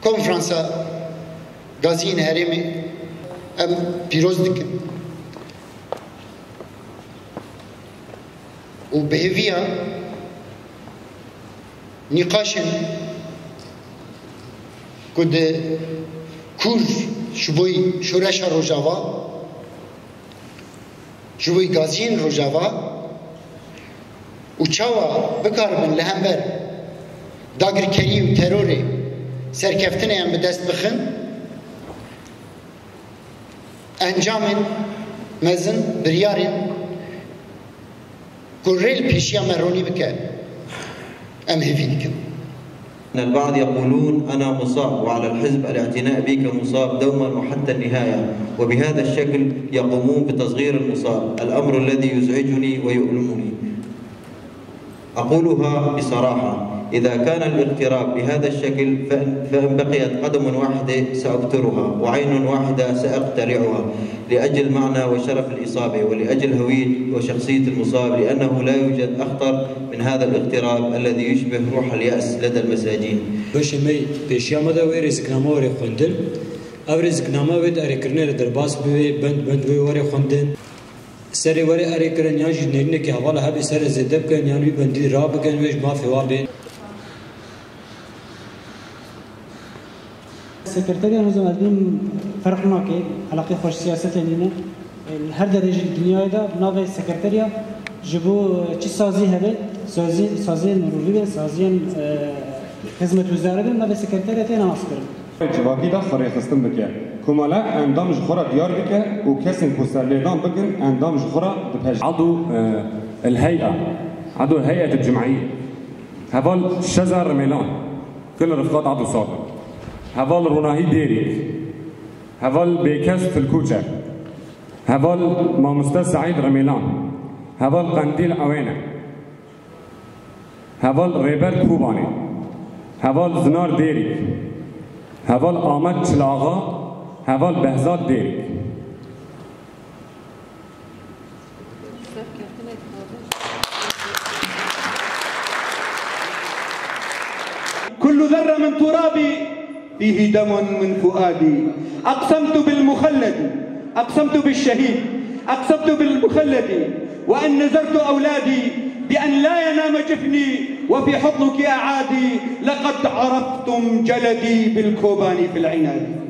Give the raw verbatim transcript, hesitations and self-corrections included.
Konferansa Gaziyên Herêmê em pîroz dikin û bi hêviya nîqaşên ku di kûr ji bo şoreşa Rojava, ji bo gaziyên Rojava û çawa bikaribin li hember dagirkerî û terorê serkeftineyan bi dest bixin, encamên mezin, biryarên ku rê li pêşiya me ronî bike, em hêvî dikin. البعض يقولون: "أنا مصاب، وعلى الحزب الاعتناء بي كمصاب دوما وحتى النهاية"، وبهذا الشكل يقومون بتصغير المصاب، الأمر الذي يزعجني ويؤلمني. أقولها بصراحة، إذا كان الاغتراب بهذا الشكل، فإن، فإن بقيت قدم واحدة سأبترها، وعين واحدة سأقتلعها، لأجل معنى وشرف الإصابة، ولأجل هوية وشخصية المصاب، لأنه لا يوجد أخطر من هذا الاغتراب الذي يشبه روح اليأس لدى المساجين. Beşê me pêşiya me de wê rêzikname were xwendin. Ev rêzikname wê di erêkirinê re derbas bibe, bend bend wê were xwendin. Serê were erê kirin yan jî nêrînekî hevala hebê serê zêde bikin yan wî bendî rabikin wê ji mafê wan bên. Sekreteriya nizam ez bîm ferq nake, eleqê xwe ji siyasetê nîne. Li her derê jî li dinyayê de navê sekreteriya ji bo çi sazî hebe, sazî, saziyên mirovî be, saziyên e, xizmetguzarî be, navê sekreteriya tê nas kirin. Civakî de xwe rêxistin bike. Komele endam ji xwe re diyar bike û kesên ku serlêdan bikin endam ji xwe re dipejirî. عضو، آه، الهيئة، عضو هيئة الجمعية. Heval Şeza Remêlan, kul Rifqat Abdulsadir. Heval Ronahî Dêrîk. Heval Bêkes Filkûçer. Heval Mamoste Seîd Remêlan. Heval Qendîl Ewêne. Heval Rêber Kobanê, heval Zinar Dêrîk, heval Amed Çilaxa, heval Behzat Dêrîk. كل ذرة من ترابي فيه دم من فؤادي. أقسمت بالمخلد، أقسمت بالشهيد، أقسمت بالمخلد، وإن نذرت أولادي بأن لا ينام جفني وفي حضنك أعادي، لقد عرفتم جلدي بالكوباني في العناد.